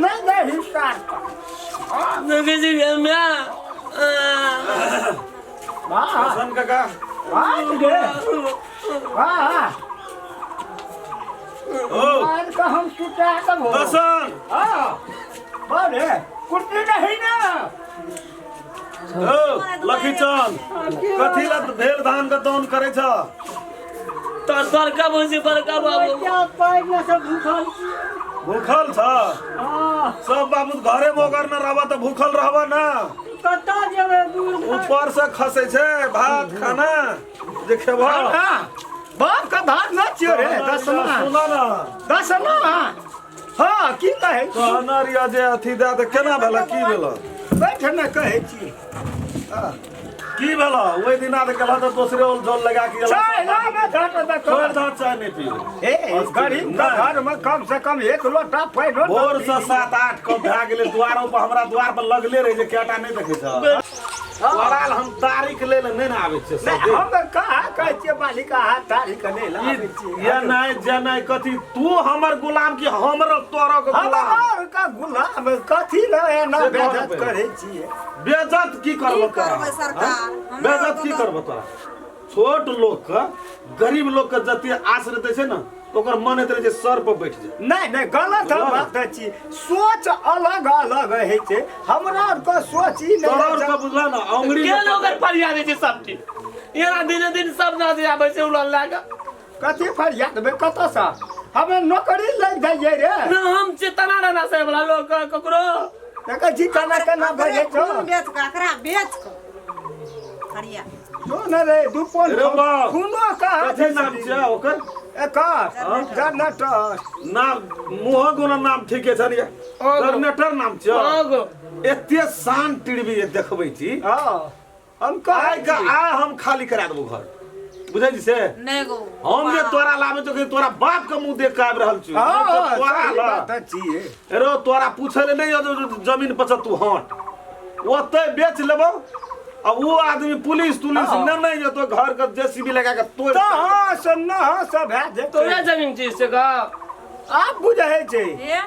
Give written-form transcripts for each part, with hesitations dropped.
नहि दही सार देखै छी गे माय। वाह हसन काका वाह गे वाह ओ मार के हम सुता देबो हसन हाँ बड़े कुर्सी नहीं ना ओ लखीचंद कथी लत भेल धान के दौन करै छ तोर बड़का भौजी बड़का बाबू क्या पाइप ना सब भूखल भूखल छ हाँ सब बाबू घरे मोगर न रहबा तऽ भूखल रहबा ना कतऽ जेबै दूर ऊपर से खसै छै भात खाना जे खेबह बाप का भात न छियो रे दसमा सुन ना दसमा हाँ की कहै छी कहना रिया जे अथी दए तऽ केना भेल की भेल बैठ ने कहै छी हाँ। की भेल ओहि दिना तऽ गेलह तऽ दोसरे ओल झोल लगा के गेलह चाय ला ना घाट दऽ छोड़ि कऽ। दह चाय नहि पीबै ए गरीब के घर में कम से कम एक लोटा पानि भोर से 7-8 कप भए गेलै दुआरो पर हमरा दुआर पर लगले रहै छै कएटा नहि देखै छ तोरा लए हम तारीख लै लए नहि ने आबै छियै सब दिन। हम कहाँ कहै छियै मालिक अहाँ तारीख नहि लाबै छियै ये नहि जे नहि कथी तू हमर गुलाम की हमर तोरो के गुलाम हमर का गुलाम कथी लए एना से कहऽ बेइज्जत पड़ै। करै छियै बेइज्जत की करबो की तोरा करबै सरकार? हाँ? हमरा बेइज्जत की तऽ- करबो तोरा छोट लोक के गरीब लोक के जते आश्रय दै छै ने तऽ ओकर मन होइत रहै छै सर पर बैठ जाय नहि नहि गलत हम बात छी सोच अलग अलग होइ छै हमरा आरके सोच ई नहि तोरा होइ के छै। बुझला ने अंगुरी के लोग फरिया दै छै सब चीज एना दिने दिन सब ना दे आबै छै उड़ल लए कऽ कथी फरिया देबै कतऽसँ हमे नौकरी लागि जाइए रे ना हम चेतना रहना से वाला लोग के ककरो देखै छी केना केना ओकरे बजै छौ खून बेच कऽ एकरा बेच कऽ हरिया जो ने रे दू पोन रे बाप। खूनो कहाँ कथी नाम छै ओकर एकर जनरेटर नाम मुँह गुना नाम ठीके छै ने जनरेटर नाम छै हाँ गो एते शान टिड़बी जे देखबै छी हँ हम कहै आइ के आइ हम खाली करा देबो घर बुझै छी से नहि गो हम जे तोरा लाबै छौ तोरा बाप के मुंह देख के आबि रहल छी हँ तोरा सही ला बात छियै रो तोरा पूछे ले नहीं जो जमीन पर तू हट ओते बेच लेबो आ वो आदमी पुलिस तुलिस हाँ। न नहीं जो घर के जेसीबी लगा के तोड़ तऽ हँ से न हँ से भए जेतै तोरे जमीन छी से का आब बुझै छै हे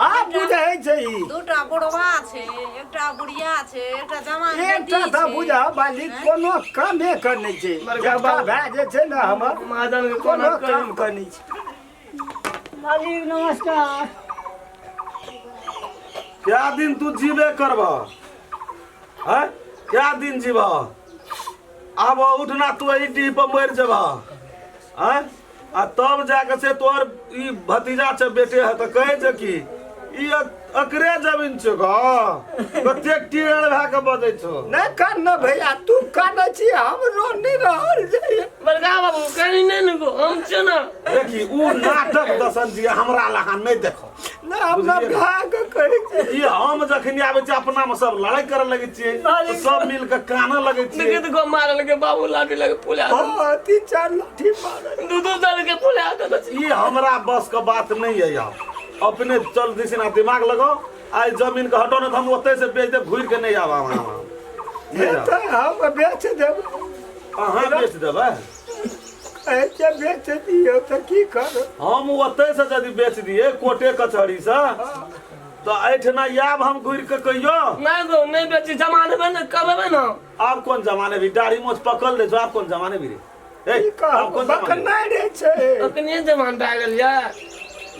आब बुझै छै ई दूटा बुढ़वा छै एकटा बुढ़िया छै एकटा जवान एकटा बेटी तऽ छै बुझ बाली कोनो कामे करने छै बड़का जतका बाबू। भए जे छै ने हमर महाजन के कोनो कोनो काम करने छै मालिक नमस्कार क्या दिन तू जीबे करब हैं क्या दिन जीब आब उठना तू एहि डीह पर मरि जेब हैं आ तब जाके से तोहर ई भतीजा छै बेटे है तऽ कहै छै कि ई अकरे जमीन छै गो कतेक टीरण भए के बजै छौ नहि कान न भैया तू कानै छी हमरो नहि रहल जाइए बड़का बाबू कहीं नहीं ने गो हम छे ना देखी ऊ नाटक दसन जी हमरा लहा नहि देखो नहि हमरा बुझलियै ने? भाग कहै छै ई हम जखन आबै छियै अपना मे सब लड़ाई करऽ लगै छियै तऽ सब मिल के कानऽ लगै छियै देखी तो गो मारल के बाबू लाठी लगे पुला हँ तीन चार लाठी मारल दू दू साल के पुला दे ई हमरा बस के बात नहीं है यार अपने चल दिस ना दिमाग लगाओ आइ जमीन के हटो ना तऽ हम ओतै से बेच देब घुरि के नहीं आब अहाँ हे तऽ हम बेच देब अहाँ बेच देबै कहै छै बेच दियौ तऽ की करब हम ओतै से यदि बेच दिए कोटे कचहरी से तऽ एहिठिना आयब हम घुरि के कहियो नहीं गो नहीं बेची जमा देबै ने कब ना आब कोन जमाने भी दाढ़ी मोछ पकल रे आब कोन जमाने भी रे ए की आब कहब कोन जमाने बकनाइ रे छै अखने जमान भए गेल या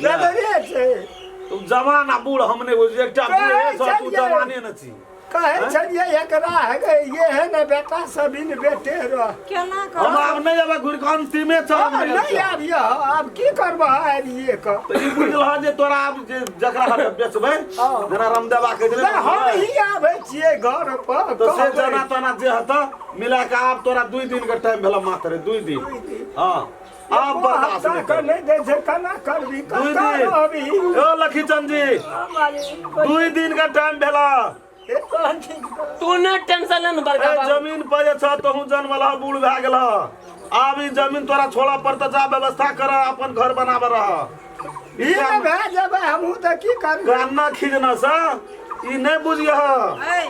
रे छै तू जवान आ बूढ़ हम नहि बुझ एकटा बूढ़े सँ तू जवाने न छी कहै छलियै एकरा हे गे ये है ने बेटा सबिन बेटे रह केना हम करब आब नहि अबै घुरि कऽ अंतिमे चरण हँ, नहि आबिय आब की करबह आबिये कऽ तऽ ई बुझलह जे तोरा आब जे जकरा हाथे बेचबै हँ। जेना रामदेवा कहै छलै नहि हम ही आबै छियै घर पर तऽ से कहबै। जेना तेना जे हेतऽ मिला कऽ आब तोरा 2 दिन के टाइम भेल मात्र 2 दिन दुइ दिन। हँ आब एको बर्दाश्त हफ्ता नहि के करब। नहि दै छै केना करबी दुइ कतऽ दिन रहबी ओ लखीचंद जी 2 दिन के टाइम भेला तू ने टेंशन ले ने बड़का ए बाबू जमीन पर जे छह तोहू जनमल ह बूढ़ भए गेल ह आब ई जमीन तोरा छोड़ऽ पड़तऽ जा व्यवस्था कर अपन घर बनाबऽ रह ई ने भए जेबै हमहूँ तऽ की करबै कान्ना खींचना से ई नहि बुझियह ऐ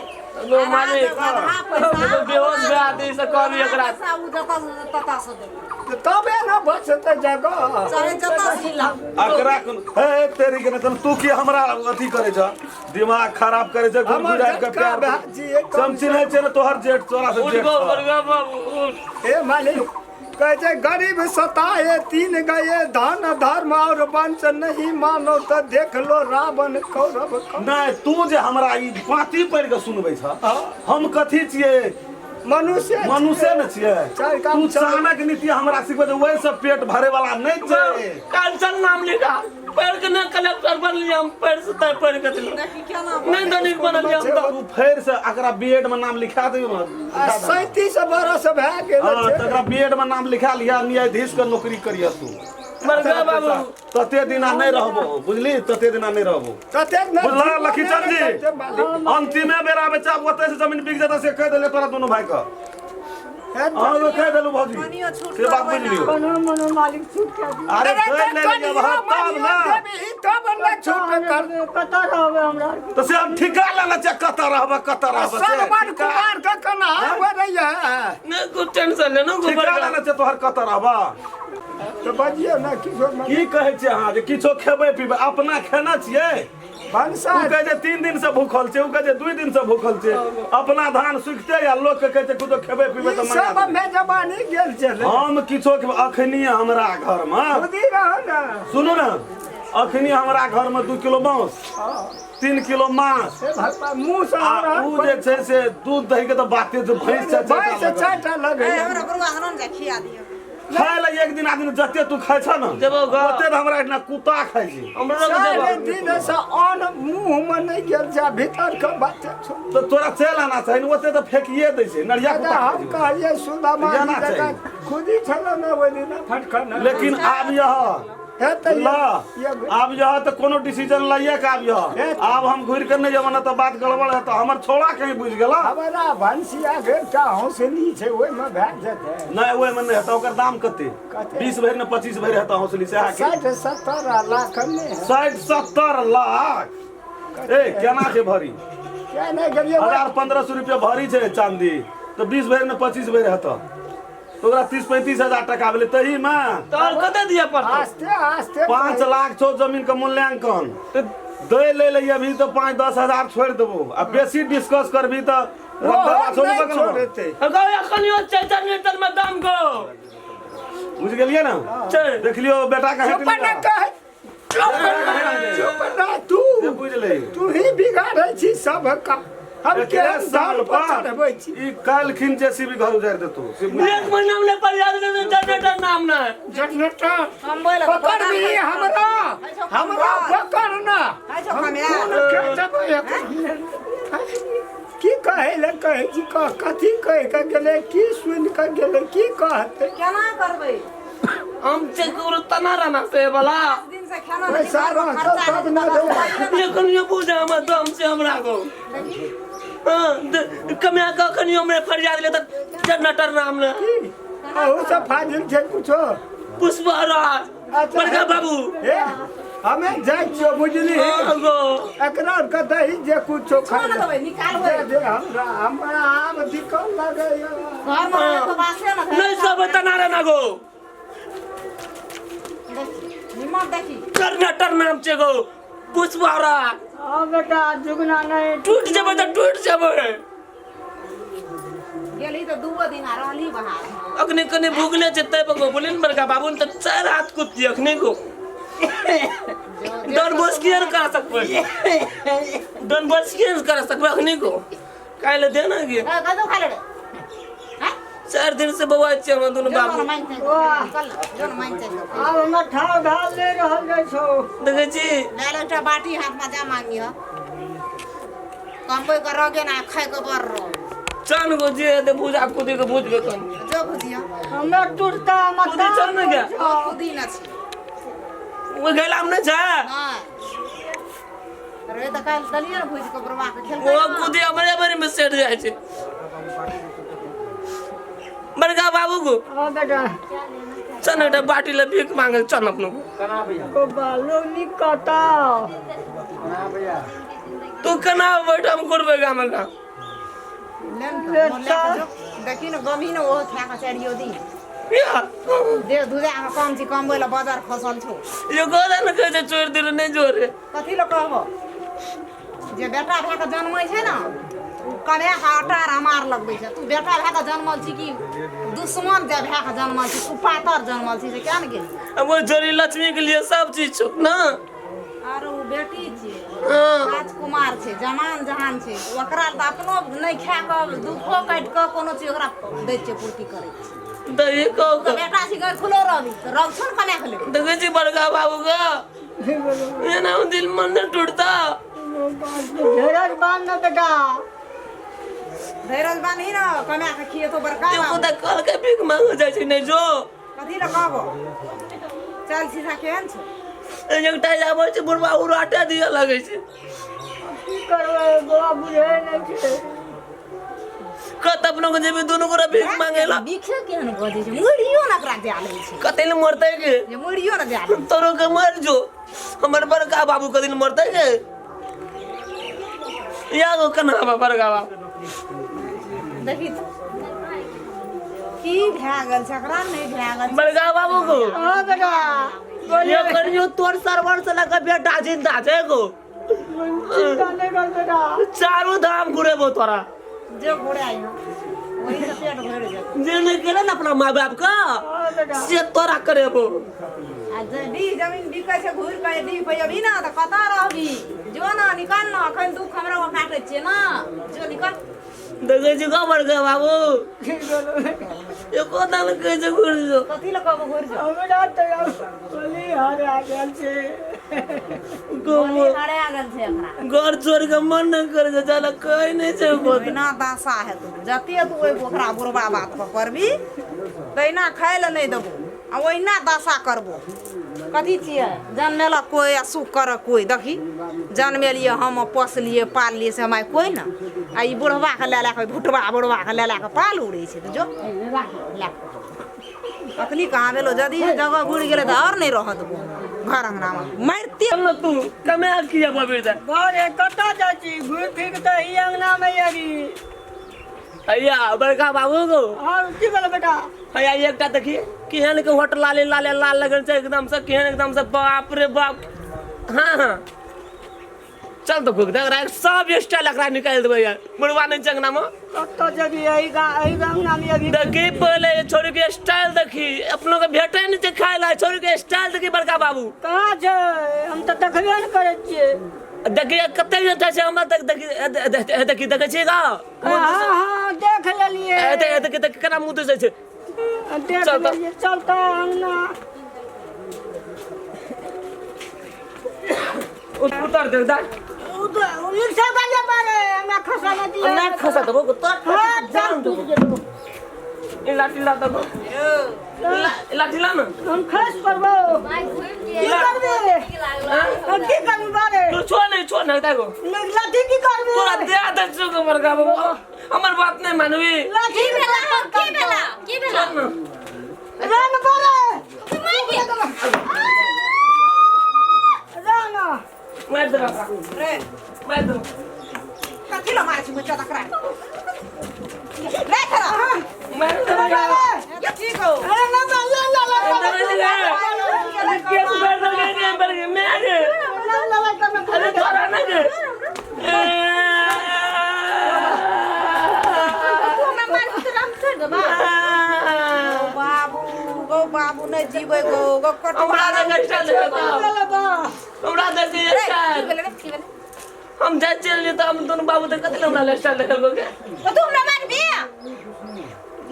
गो मालिक आधा पैसा बेहोश भए आदमी से कहली एकरा पैसा उ जतऽ ततऽ से देबै तऽ तबे ने बचतै जगह चाहे जतऽ से लाउ एकरा कोन हे तेरी के ने तू की हमरा अथी करे छ दिमाग खराब करे छ हमर घुर घुरा के जेठका प्यार भाईजी एक हम चिन्है छियै ने तोहर जेठ तोरा से उठ जेठ गो छौ। बड़का बाबू उठ हे मालिक कहै छै गरीब सताए तीन गए धन धर्म और वंश नहीं मानो तऽ देख लो रावण कौरव कौ- नहि तू जे हमरा ई पाँती पढ़ि कऽ सुनबै छ हम कथी छियै मनुष्य छियै। मनुष्य ने छियै चारि काम तू चल- चाणक्य नीति हमरा सिखबै छै ओहि से पेट भरे वाला नहि छै कंचन नाम लिखा पढ़ के ना कलेक्टर बनलियै हम पढ़ से तय पढ़ के दिलो देखी केना नहीं धनिक बनलियै हम तऽ तू फेर से एकरा बीएड में नाम लिखा दियौ ने आ 37 बरस भए गेल हाँ छै तकरा बीएड में नाम लिखा लिया न्यायाधीश के नौकरी करिय तू बड़का बाबू तते दिना नहीं रहबो बुझली तते दिना नहीं रहबो ततेक ने बुझला लखीचंद जी मालिक अंतिमे बेरा बच्चा ओतै से जमीन बिक जेतै से कहि देले तोरा दुनू भाई के अहाँ लोग कहि देलू भौजी कनियो छूट से बात करबै बुझि लियौ कोनो मनो मालिक छूट के दियौ। अरे कहि ले लेब तब ना तब ने छूट कर कतऽ रहबै हमरा आरके? तऽ से हम ठिका लेने छियै कतऽ रहबै कतऽ रहबै से सरवन ठिका- कुमार के केना आबै नहीं कुछ टेंशन लेना को ठिका बड़का लेने छियै तोहर कतऽ रहबऽ तऽ बजियौ ने किछो की कहै छियै अहाँ जे किछो खेबै पीबै अपना खेना छियै भनसा ओ कहै छै 3 दिन से भूखल छै ओ कहै छै 2 दिन से भूखल छै अपना धान सुखते या लोक के कहै छै कुछो खेबै पीबै ई तऽ मना सब देबै। में जवानी गेल छलै हम किछो खेबै अखनी हमरा घरमे खुदी रह ने सुनू ने अखनी हमरा घरमे 2 किलो मांस 3 किलो मांस हे भगवान मुँह से आ हमरा उ जे छै से दूध दही के तऽ बाते छै भैंस छै भैंस चारिटा लगै ए, हमरा बरुआ हनन जा खिया दियौ खाय लए एक दिन आदमी जते तू खाइ छ ने जेबो घर। ओते तऽ हमरा एहिठिना कुत्ता खाइ छै हमरो लग चारि जेबो दिन से अन्न मुँह में नहि गेल छै आ भीतर के बात छोड़ तऽ तोरा चलि आना चाही ने ओते तऽ फेकिए दै छै नरिया दादा कुत्ता हम खाइ छै। कहलियै सुदामा जाना जी जकाँ चाही। खुदी छल ने ओहि दिना फटकन लेकिन आब यह हे तऽ ल ये- आब यह तऽ कोनो डिसीजन लइए के आब यह आब हम घुरि के नहि जेब ने तऽ बात गड़बड़ है तऽ हमर छोड़ा कहीं बुझि गेला हमरा भनसिया के एकटा हौसली छै ओहिमे भए जेतै नहि ओहिमे नहि हेतै ओकर दाम कते कते? 20 भरि ने 25 भरि हेतै हौसली सएह के 60-70 लाख नहि है 60-70 लाख ए केना छै भरी किया नहि गेलियै 1000-1500 रुपया भरी छै चांदी तऽ 20 भरि ने 25 भरि हेतै तो ओकरा 30-35 हजार टका भेलै तहीमे तो और कते दिया पड़तौ आस्ते आस्ते 5 लाख छौ जमीन के मूल्यांकन दै ले ले अभी तो 5-10 हजार छोड़ि देबो आ बेसी डिस्कस करबी तऽ रंधावा छौ ने नहि बगलमे। छोड़ेतै गो एखन यो चारि लीटर में दाम गो बुझि गेलियै ने चल देखलियो बेटा के चुप हटि न लिअ। कह चुप न तू से बुझि ले तू ही बिगाड़ै छी सबका हम एकरे केहन साल दाल पर पर चढ़बै छी ई काल्हिखिन जेसीबी घर उजारि देतौ से बुझि एक महीना में पर याद नहीं जनरेटर नाम ना जनरेटर हम बोल पकड़ भी हमरा हमरा पकड़ ना है छौ हम कमेरा। खून के देबै एकर। की कहै लए कहै छी कह कथी कहि कऽ गेलै की सुनि कऽ गेलै की कहतै केना करबै हम चेक करू तना रहना से वाला दिन से खाना पैसा रहतौ तब ना देबै। ये कनियो पूजा हमर दम से हमरा को हाँ, कमिया का कनियो में फरियाद ले त जनरेटर नाम ने की अहू सब फाजिल छै कुछो पुष्पराज अच्छा। बड़का बाबू हे हमे जाइ छियो बुझली हाँ गो एकरा आरके दही जे कुछो खा ने ले। देबै निकालबै दे दे हमरा हमरा आब दिक्कत लगैया घर में रहै तऽ बासे ने नहीं सब तना रहना गो देखी हिम्मत देखी जनरेटर नाम छे गो पुष्पराज हाँ बेटा जुगना नहीं टूट जेबै तऽ टूट जेबै गेली तऽ दूगो दिन आ रहली बाहर अखने कने भूखले छै तै पर बोले ने बड़का बाबू ने तऽ चारि हाथ कुत्ती अखने को डन बस किया ने करा सकबै डन बस किया ने करा सकबै अखने को काल्हि देना गे ए, कतौ खा ले रे हैं? 4 दिन से बौआ छियै हमरा दुनू जो बाबू मन मानि छै निकल ना, जो मन मानि छै आब हमरा ठाव ढाल ले रहल जाइ छौ देखै छी ले ले एकटा बाटी हाथमे जा मांगिह कमबै के रह ना खाय के बर रह चल गो जे हेतै भूजा कुदी के भूजबै कनि जो भुजिया हमरा टूटता हमरा कुदी चल ने गे खुदी न छी ओहि गैलामे नहि छै नहि रे तऽ काल्हि देलियै ने भुजि कऽ बुढ़वा के खेलकै ओ कुदी हमरे बड़ी में सेट जाइ छै बड़का बाबू को हाँ बेटा चल एकटा बाटी ले भीख मांगे चल अपनो को को बालो निकता तू केना बैठ हम करबै गाम गाम ले ने तऽ, मोन लए कऽ जो। देखी ने गमी ने ओहो खा कऽ चारियो दिन या देह धुजा कऽ कम छी कमबै लए बजार खसल छौ यो गोदा ने कहै छै छोड़ि दिल नहि जोरे कथी लए कहबो जे बेटा भए कऽ जन्मै छै ने ओ कमे कऽ अटार अमार लगबै छै तू बेटा भए कऽ जन्मल छी कि दुश्मन जे भए कऽ जन्मल छी कुपातर जन्मल छी से किया ने गेली अब वो जोड़ी लक्ष्मी के लिए सब चीज छौ ना आर ओ बेटी छियै हाँ। राजकुमार छै जमान जहान छै ओकरा तऽ अपनो नहि खा कऽ दुखो काटि कऽ कोनो चीज ओकरा दै छियै पूर्ति करै छियै तऽ ई कहू तऽ बेटा छी घर खुलो रहबी तऽ रह छौ ने कमा कऽ लेबै देखै छी बड़का बाबू का एना दिल मन नहि टूटता धीरज बांध ना बेटा धैरज बान्ही ने कमा कऽ खिएतो बड़का देखो बाबू तऽ कल के भीख मांगे जाइ छै नहि जो कथी लए कहबो चल सीधा केहन छौ एकटा आबै छै बुढ़बा ओ आटा दिअ लगै छै की करबै बौआ बुझै नहि छै कत अपनो के जेबी दुनू गोरा भीख मांगे ला भीखे केहन बजै छै मुड़ियो ने ओकरा दए लै छै कते ने मरतै के जे मुड़ियो ने दए लै तोरो के मर जो हमर बड़का बाबू के दिन मरतै के या गो कना बा बड़का बाबू देखी तऽ की भए गेल छै एकरा नहि भए गेल छै। बड़का बाबू को हाँ बेटा यो करियो तोर सरवर से लगा बेटा जिंदा छै गो चिंता नहीं कर बेटा चारू धाम घुरेबो तोरा जो घुरे आइहो ओही से पेट भरि जेतौ जे नहीं केले ना अपना माँ बाप का हाँ बेटा से तोरा करेबो आ जे डीह जमीन बिकै छै घुरि कऽ डीह पे अबही ने तऽ कतऽ रहबी जो ने निकल ने अखन दुख हमरा काटै छियै ने जो निकल देखै छी का बड़का बाबू एको दान कहै छै घुरि जो कथी लए कहबो घुरि जो हमरा तऽ आब गोली हरा गेल छै गोली हरा गेल छै एकरा घर छोड़ के मन नहि करै छै जाला कहै नहि छै एको ओहिना दशा हेतौ जते तू ओहि ओकरा बुढ़बा बात पर पड़बी तहिना खाय लए नहि देबो आ ओहिना दशा करबो कथी छियै जनमेलक कोइ आ सुख करक कोइ देखी जनमेलियै हम पोसलियै पाललियै से हमरा कोइ ने आ ई बुढ़बाके लए लए कऽ भुटबा बुढ़बाके लए लए कऽ पाल उड़ै छै तऽ जो लए कऽ अखनी कहाँ भेलो यदि जगह घुरि गेलै तऽ आओर नहि रहऽ देबो घर अङ्गनामे मारिते चल न तू कमे किया बबीर दे घरे कतऽ जाइ छी घुरि फिर तऽ ई अङ्गनामे अभी हैया बड़का बाबू को हाँ की भेलै बेटा हैया एकटा देखी केहन के होट लाले लाले लाल लगल छै एकदम से केहन एकदम से बाप रे बाप हाँ हाँ चल तो घुक देख रहा सब स्टाइल एकरा निकालि देबै यार बुढ़वा नहीं चंगना में कतऽ जेबी एहि गा एहि अङ्गनामे अभी देखी पहले ये छोरी के स्टाइल देखी अपनों के भेटे नहीं छै खाए ला छोरी के स्टाइल देखी बड़का बाबू कहाँ छै हम तऽ देखबे नहि करै छियै देखी कते जे छै हमरा देख देखी देखी देखै छियै गा हाँ हाँ देख लेलियै देख देख देख केना मुँह दुसै छै देख चल तऽ। लेलियै चल तऽ अङ्गना उतर दे दा उ तऽ रिक्शा बाजे बारे हमरा खसा नहि दिअ ना खसा देबो तोर हाँ चल टूट गेलो ई लाठी ला देबो लाठी ला ना हम खस पड़बो की करबे हम की करबी बारे तू छोड़ नहीं छोड़ नहीं देखो लाठी की करबे तोरा दे दे छौ के बड़का बाबू हमर बात नहीं मानबी लाठी की भेला हौ की भेला की भेला छोड़ ना रन बारे रन मार दे बाबा रे मार दे कथी लए मारै छी बच्चा तकरा रे खरा मार दे बाबा ये ठीक हो अरे ना ना ला ला ला अरे केस कर दे के बड़ मैं आगे ला ला ला करना अरे तोरा ना के तू हमरा मार के राम छोड़ देबा बाबू गो बाबू नहि जीबै गो गो कटु हमरा दे स्टाइल देखो हमरा दे रे की स्टाइल भेलै रे की भेलै हम जाइ चलि तऽ हम दुनू बाबू तऽ कथी लए हमरा स्टाइल देखल के तो तू हमरा मारबी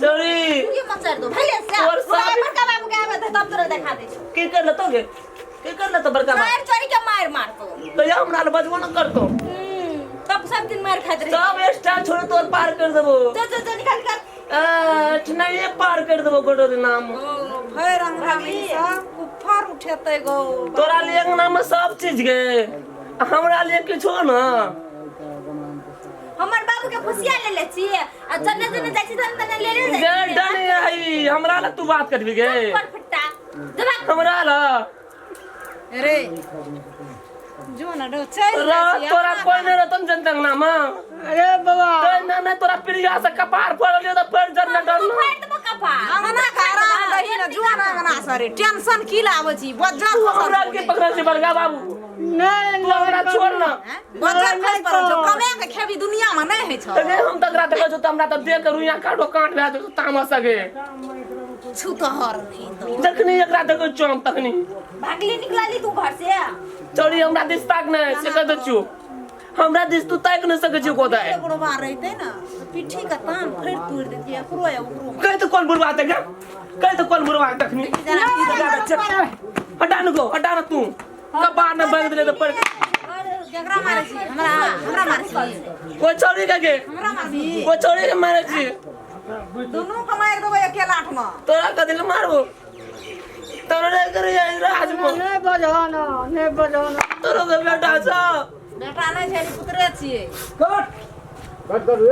चोरी तू ये मचर दो भले से तोर तोरा सब- बड़का बाबू के आबे तब तोरा देखा दे छौ की कर लेतो गे की कर लेतो बड़का बाबू मार चोरी के मार मारतो तो या हमरा लए बजबो न करतो तब सब दिन मार खाइत रही सब स्टाइल छोड़ तोर पार कर देबो चल चल चल निकाल निकाल नहीं पार कर देबो गोटो दिन नाम भरि अंगना सब कुफर उठेतै गो तोरा लिए अंगना में सब चीज गे हमरा लिए किछो ना हमर बाबू के फुसिया ले ले छी आ जन्ने जन्ने जाइ छी तन्ने तन्ने ले ले गे जाइ छी डन I हमरा ला तू बात करबी गे पर फट्टा जब हमरा ला रे जो न डो चल रह तोरा कोई नहीं रहतन जनता अंगना में अरे बाबा ते ना ना तोरा प्रिया से कपार फोड़ लियो त पेड़ जर न डर तू फाड़ देबो कपार। अंगना के आराम दही ने जुआन अंगना सरे टेंशन की लाबै छी बज्जर तू खसल हमरा के पकड़ल छी बड़का बाबू नहीं तू हमरा छोड़ ना बज्जर खसि पड़ल छौ कमे के खेबी दुनिया में नहि होइ छौ अरे हम तकरा देखै छौ त हमरा त देख के रुइया काटो काट भए जेतौ तामस सगे छुतहर नहीं तो जखनी एकरा देखै छौ हम तखनी भागली निकलली तू घर से चौड़ी हमरा दिस ताक नहि से कह दै छियौ हमरा दिस तू ताकि नहि सकै छियौ कोदाय बुढ़वा रहितै ने तऽ पिट्ठी के तान फेर तोड़ि देतियै एकरो या ओकरो कह तऽ कोन बुढ़वा तक कह तऽ कोन बुढ़वा तखनी हटा न गो हटा न तू कपार न बंद देले तऽ पर केकरा मारै छी हमरा हमरा मारै छी कोई चौड़ी के के हमरा मारबी कोई चौड़ी के मारै छी दुनू के मारि देबै एके लाठ में तोरा कथी लए मारबो तोरा नहीं करे राज में नहीं बजाना नहीं बजाना तोरो के बेटा छौ बेटा नहि छै पुत्रे छियै कट कट करू।